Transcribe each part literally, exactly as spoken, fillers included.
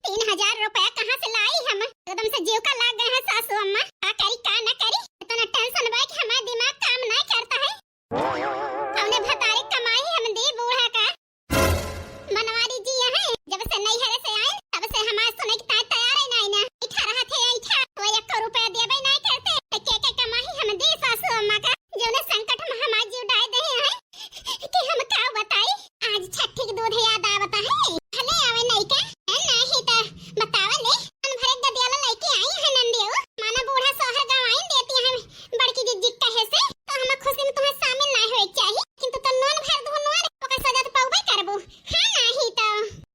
तीन हजार रुपया कहाँ से लाई हम? एकदम से जीव का लाग गए हैं सासू अम्मा। का करी, का ना करी, इतना tension बा कि हमारा दिमाग काम नहीं करता है। कौने भतारे कमाई हम दी बूढ़ा का? बनवारी जी यहाँ जब से नैहरे से आए, तब से हमार सुने की ता-, तैयार ही नहीं ना। ऐठा रहत है, ऐठा। वो एक रुपया देबे नहीं करते, तो के के कमाई हम दी सासू अम्मा का? जौने संकट में हमार जीव डाल दे हैं कि हम का बताई। आज छठी के दूध याद आवता है, भले आवे नहीं के, नहीं तो बतावा ले। मन भरे गदियाला लेके आई है नंदियो, माना बूढ़ा सोहर गवाइन देती है बड़की जिज्जी कहे से, तो हम खुशी में तुम्हें शामिल नहीं होए चाहिए, किंतु तो नून भर दू नून, ओकर सजा तो पौबे करबू। हाँ, नहीं तो,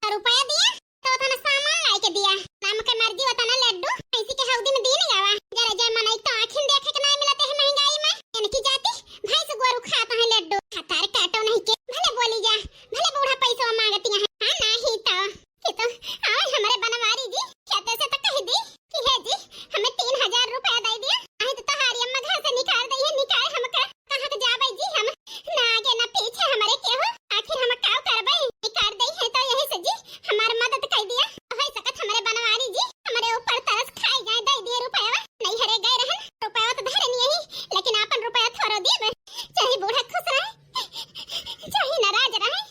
तो रुपया दिया, तो उतना सामान लाई के दिया, नाम के मर्जी उतना लड्डू, ऐसी के हौदी में दिन गावा, जरा जय मनई तो आँखिन देखे के नहीं मिलते हैं महंगाई में, इनकी जाति भैंस गोरू खाता है लड्डू, खतार काटो नहीं के, भले बोली जा, भले बूढ़ा पैसा मांगती है, हाँ, नहीं तो। कि तो आवे हमरे बनवारी जी, खेते से तो कह दी कि हे जी, हमें तीन हजार रुपया दे दिया, नहीं तो तोहारी अम्मा घर से निकाल दे है, निकाल हमका, कहाँ के जाबे जी हम, ना आगे ना पीछे हमरे केहू, आखिर हम का करबे, निकाल दे है तो यही से जी हमार मदद कर दिया, हो सकत हमरे बनवारी जी हमरे ऊपर तरस खाई जाए, दे दिए रुपया, नहीं हरे गए रहन, रुपया तो धरन यही, लेकिन आपन रुपया थोड़ो दीब, चाहे बूढ़ा खुश रहे, चाहे नाराज रहे।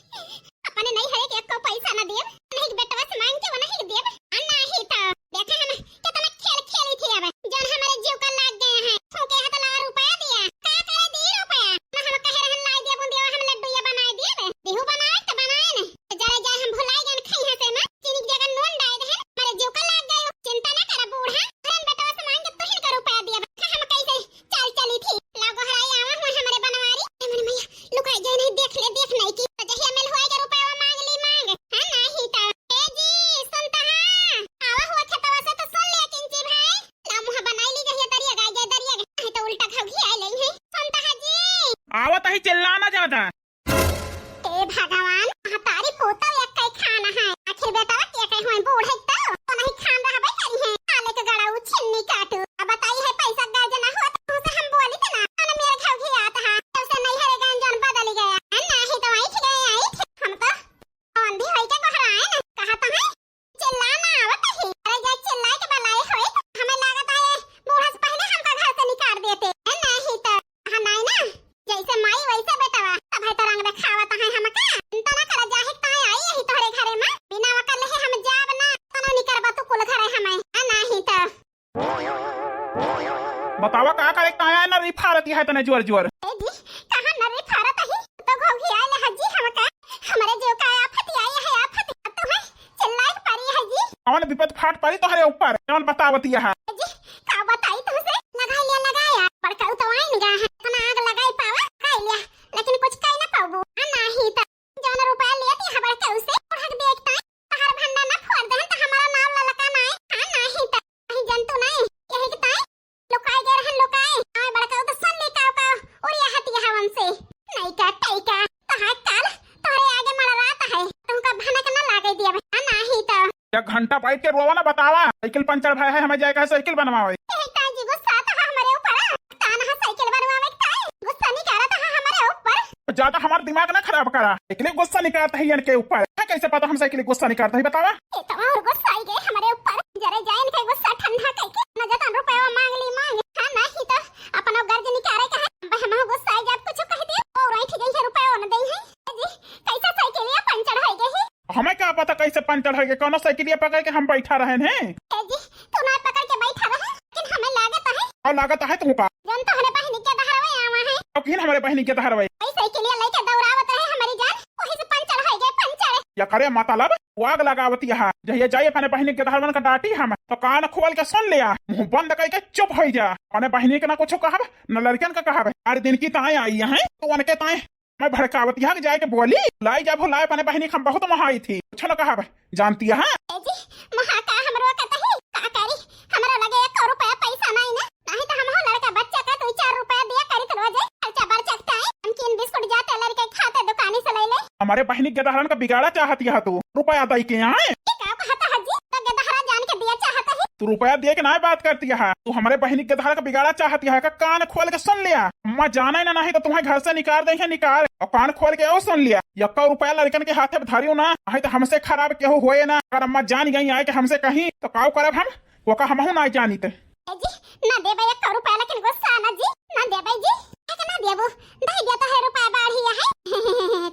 अपने नहीं हरे के एको पैसा न देब, नहीं के बेटवा से मांग के वो नहीं देब। आ नहीं तो देखा हम कितना खेल खेली थी अब, जौन हमारे जीव का लाग गए हैं। फूके हाथ ला रुपया दिया, का करे दी रुपया? ना हम कहे रहन लाई दिया बुंदिया, हम लड्डू या बनाए दिए बे। बिहू बनाए तो बनाए न, तो जरा जाए हम भुलाई गए खाई है से ना, चीनी की जगह नून डाल दे, हमारे जीव का लाग गए। चिंता ना करा बूढ़ा, धरन बेटवा से मांग के तुहिन का रुपया दिया बे। हम कैसे चाल चली थी। ला गोहराई आवा हुआ हमरे बनवारी। ए मोरे मैया, लुकाई गई नहीं, देख ले, देख नहीं की। तो जहिया मिल हुआ के रुपया मांग ली मांग। हाँ, नहीं तो। ए जी, सुनता है? आवा हुआ खेतवा से तो सुन ले किंची भाई। ला मुँह बनाई ली जहिया दरिया गाय जाए दरिया। नहीं तो उल्टा घाव घिया ले है। सुनता है जी? आवत ही, चिल्लाना ज्यादा। हे भगवान, महतारी पूतौ एक्कै खान है। आखिर बेटवा के कहीं होई बूढ़े तो, तो नहीं खान रहबे करी है। काले के गड़ाऊ छिन्नी काटू। अब बताई है पैसा गाज ना होत, तुमसे हम बोली तो ना। अन मेरे घाव घियात है। जब से नहीं हरे गान जान बदल गया। नहीं तो ऐठ गए, ऐठ। हम तो कौन भी होई के गोहराए ना। कहा तो है, चिल्ला ना आवत ही। अरे, जा चिल्लाए के बलाए होइत, हमें लागत है, बूढ़ा से पहले हमका घर से निकाल देते। ए, नहीं तो, हाँ, नहीं ना, जैसे माई वैसे बेटवा, सब है तो रंग देखावत है हमका। चिंता ना करा, जाहे ताए आई यही तोहरे घरे में, बिना वकर लेहे हम जाब ना, तनो निकरबा तू कुल घरे हमें। ए, नहीं तो। बतावा का करे, काहे नर्री फारत है तने जोर जोर? ए जी, कहाँ नर्री फारत ही? तो घोघी आए ले हजी हमका। हमरे जो का आफत आई है, आफत। अब तो है चिल्लाई के परी है जी। कौन विपत फाट परी तोहरे ऊपर? कौन बतावत है? ए जी, का बताई तुमसे? लगाई लिया, लगाया। बड़काऊ तो आइन गा है। इतना आग लगाई पावा, लगाई लिया। लेकिन कुछ कह ना पाबू। आ नाही तो जौन रुपया लेत ही बड़काऊ से, ओढ़क देख ताई, तहार भंडा ना फोड़ देहन त हमारा नाव ललका नाई। हाँ, नाही त कहीं जंतु नाई, यही के ताई लुकाई गए रहन, लुकाई। आए बड़काऊ तो सुन ली काव काव, उड़िया हतिया हवन से। नहीं का, तई का, तहार काल तोहरे आगे मड़रात है, तुमका भनक ना लागे दिया। हाँ, नाही त एक घंटा बैठ के रोवा ना, बतावा। साइकिल पंचर भय है, हमें जाए का है साइकिल बनवावे। यही ताई जी गुस्सा तो है हमारे ऊपर। तान है साइकिल बनवावे के ताई, गुस्सा निकाला तो है हमारे ऊपर। ज्यादा हमार दिमाग ना खराब करा, एकले गुस्सा निकालता है इनके ऊपर। है कैसे पता हम साइकिल गुस्सा निकालता है, बतावा? ये तो और गुस्सा आई गए हमारे ऊपर। जरे जाए इनका गुस्सा ठंडा करके, न जतन रुपया मांग ली मांग। हाँ, नहीं तो अपना गर्ज निकाले का है। अब हम गुस्सा आई जात कुछ कह दिए, और ऐठ गई है रुपया न दे है। जी, कैसा साइकिल या पंचर हो गई है? हमें का पता कैसे पंचर होइगे, कौनो साइकिलिया पकड़ के हम बैठा रहन हैं। ए जी, तू ना पकड़ के बैठा रहे, लेकिन हमें लागत है। और लागत है तुमका? जौन तोहरे बहिनी के दहरवे आवा है। और किन हमरे बहिनी के दहरवे? वही साइकिलिया लेके दौड़ावत रहे हमारी जान, वही से पंचर होइगे, पंचर। या करे मतलब, वो आग लगावत यहाँ। जहिया जाई अपने बहिनी के दहरवन का डांटी हम, तो कान खोल के सुन लिया, मुंह बंद करके चुप हो जा। अपने बहिनी के ना कुछ कहब, न लड़कन का कहब। अरे दिन की ताए आई है, तो उनके ताए मैं भड़कावत यहाँ जाए के बोली, लाई जा भुलाए अपने बहिनी, हम बहुत महाई थी, कुछ न कहब, जानती है? ए जी, महा का हमरो का तही, का करी? हमरा लगे एक रुपया पैसा नहीं ना, नहीं तो हम हो लड़का बच्चा का दो चार रुपया दिया करी तो रोजे, खर्चा बर्चा के टाइम, नमकीन बिस्कुट जाते लड़के खाते दुकानी से ले ले। हमारे बहिनी के दहरन का बिगाड़ा चाहती है तू, रुपया दई के आए? ये का कहता है जी? तो के दहरा जान के दिया चाहता है, तू रुपया दिए के नाहीं बात करतिया है, तू हमरे बहिनी के धारा का बिगाड़ा चाहतिया है का? कान खोल के सुन लिया, अम्मा जाने ना, नाहीं तो तुम्हें घर से निकाल देइहैं, निकाल। और कान खोल के और सुन लिया, यक्का रुपया लड़कन के हाथे में धरियो ना, नाहीं तो हमसे खराब केहू होए ना। अगर अम्मा जान गई आए के हमसे कहीं तो काऊ करब हम, ओका हमहू नाहीं जानित। ए जी, ना देबै एक्को रुपया, लेकिन गुस्सा ना जी, ना देबै जी, काहे के ना देबू? दे दिया तो है रुपया बाढ़ी है।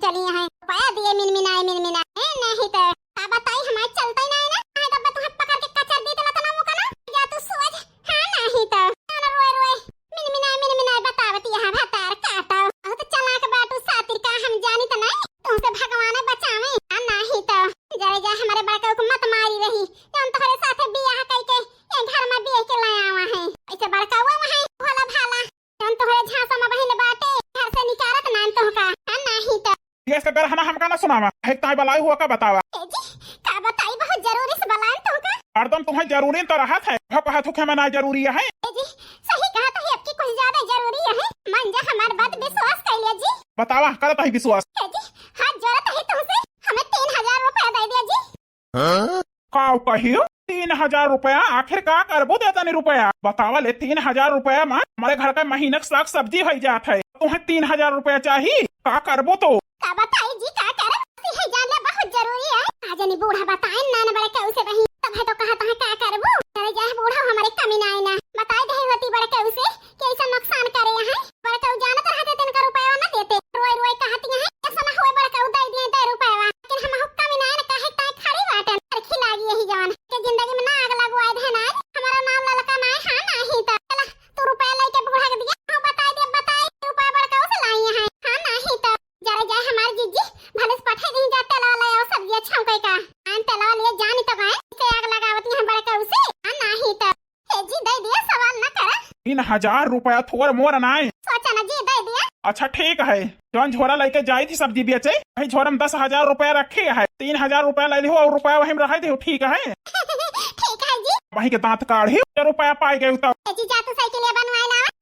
चली यहाँ रुपया दिए मिनमिनाए, मिनमिनाए, ए, नहीं तो का बताई, हमारे चलते ही नहीं ना, नहीं तो तुहे पकड़ के कचर दी तो ना मुका ना, जा तू सोच, हाँ नहीं तो, ना रोए रोए, मिनमिनाए, मिनमिनाए बतावत यहाँ भतार काटो, बहुत चालाक बाटू सातिर का, हम जानी तो नहीं, तुमसे भगवान बचावे, हाँ नहीं तो, जरे जा हमारे बड़का को मत मारी रही, जौन तोहरे साथे बियाह कइके ये घर में बियाह के ले आवा है। ऐसे बड़का वो है, भोला भाला, जौन तोहरे झांसा में बहिन बाटे, घर से निकारत नान तोहका, हाँ नाही तो। ये इसका गरहना हमका ना सुनावा, है ताई बलाई हुआ का बतावा। ए जी, का बताई, बहुत जरूरी से बलान तोहका। हरदम तुम्हें जरूरी तो रहत है, हो कहा थुके में ना जरूरी है। ए जी, सही कहा तो है, आपकी कुछ ज्यादा जरूरी है। मन जा हमार बात विश्वास कर लिया जी। बतावा, करत है विश्वास। ए जी, हाथ जोड़त है तुमसे, हमें तीन हजार रुपया दे दिया जी। काऊ कहियो? तीन हजार रुपया? आखिर का करबो दे तनी रुपया? बतावा ले, तीन हजार रुपया में हमारे घर का महीना के साग सब्जी होइ जात है, तुम्हें तीन हजार रुपया चाही? का करबो तो? का बताई जी, का करब? यही जान ले बहुत जरूरी है। आज नहीं बूढ़ा बताए नान बड़े केहू से बही, तब है तो कहा तहाँ का करबो? अरे जाए बूढ़ा हमारे कमी ना आए ना, बताए दे होती बड़े केहू से कि ऐसा नुकसान करे हैं। बड़काऊ जानत रहते तिनका रुपया ना देते, रोए रोए कहती हैं, ऐसा ना होए बड़काऊ दे दिए दे रुपया, लेकिन हम हुक्का में ना काहे ताए खड़ी बाटन, अरखी लागी यही जवान के जिंदगी में ना आग लगवाए दे ना, हमारा नाम ललका ना है, हाँ ना ही तो। चला, तू रुपया लेके बूढ़ा के दिया, हाँ बताए दे, बताए, रुपया बड़काऊ से लाई है, हाँ ना ही तो। जरा जाए हमारे जीजी, भले से पठे नहीं जा तेलवा ले आओ सब्जिया छौंके का। आन तेलवा लिए जानी तो गए, इसे आग लगावत यहाँ बड़काऊ से, हाँ ना ही तो। ए जी, दे दिया, सवाल न करा। तीन हजार रुपया थोर मोर नाय। सोचा न जी, दे दिया। अच्छा ठीक है, जौन झोरा लेके जाई थी सब्जी बेचे, वही झोरा में दस हजार रुपया रखे है, तीन हजार रुपया ले लिहो और रुपया वही में रह दिहो, ठीक है? ठीक है जी। वही के दांत काढ़ी, रुपया पाई गए तब। ए जी, जा तू साइकिल बनवाए लावा,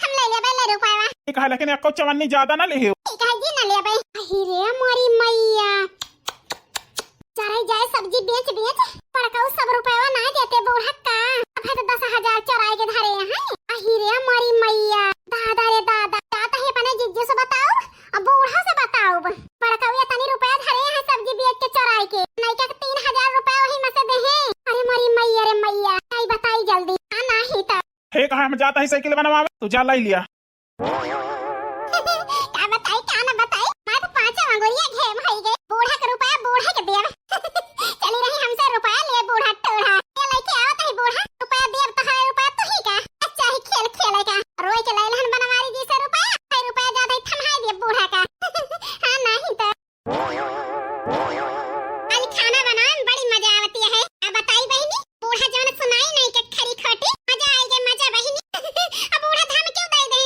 हम ले लेबे ले रुपया। ठीक है, लेकिन एको चवन्नी ज्यादा ना लिहो। ठीक है जी, ना लेबे। अही रे मोरी मैया, चराई जाए सब्जी बेच बेच, बड़काऊ सब रुपया ना देते बूढ़ा का। अब है तो दस हजार चराई के धरे हैं। अही रे मोरी मैया, दादा रे दादा, का तही अपने जिज्जू से बताओ, अब बूढ़ा से बताओ। बड़काऊ ये तनी रुपया धरे हैं सब्जी बेच के चराई के, नहीं क्या तीन हजार रुपया वही में से दे हैं। अरे मोरी मैया रे मैया, आई बताई जल्दी, हाँ ना ही तो। हे कहा हम जाता ही साइकिल बनवावे, तू जा लाई लिया। का बताई, का ना बताई, मार तो पाँचों अंगुरिया घे भाई गए। बूढ़ा के रुपया बूढ़ा के देब। चली रही हमसे रुपया लिए बूढ़ा टूढ़ा। ये लेके आवत ही बूढ़ा, रुपया देब तो है रुपया तू ही का। अच्छा ही खेल खेले का। रोए के लाइल हन बनवारी जी से रुपया, है रुपया ज्यादा ही थमाए देब बूढ़ा का। हाँ नहीं तो। आज खाना बनावे में बड़ी मजा आवती है। अब बताई बहिनी, बूढ़ा जौन सुनाई नहीं के खरी खोटी, मजा आई गे मजा बहिनी। अब बूढ़ा धाम क्यों दे दे?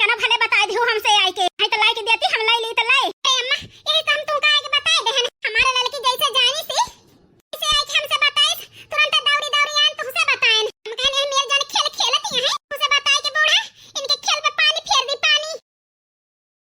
तना भले बताइ दिहू हमसे आइके, नहीं तो लाइके देती हम लइ ली।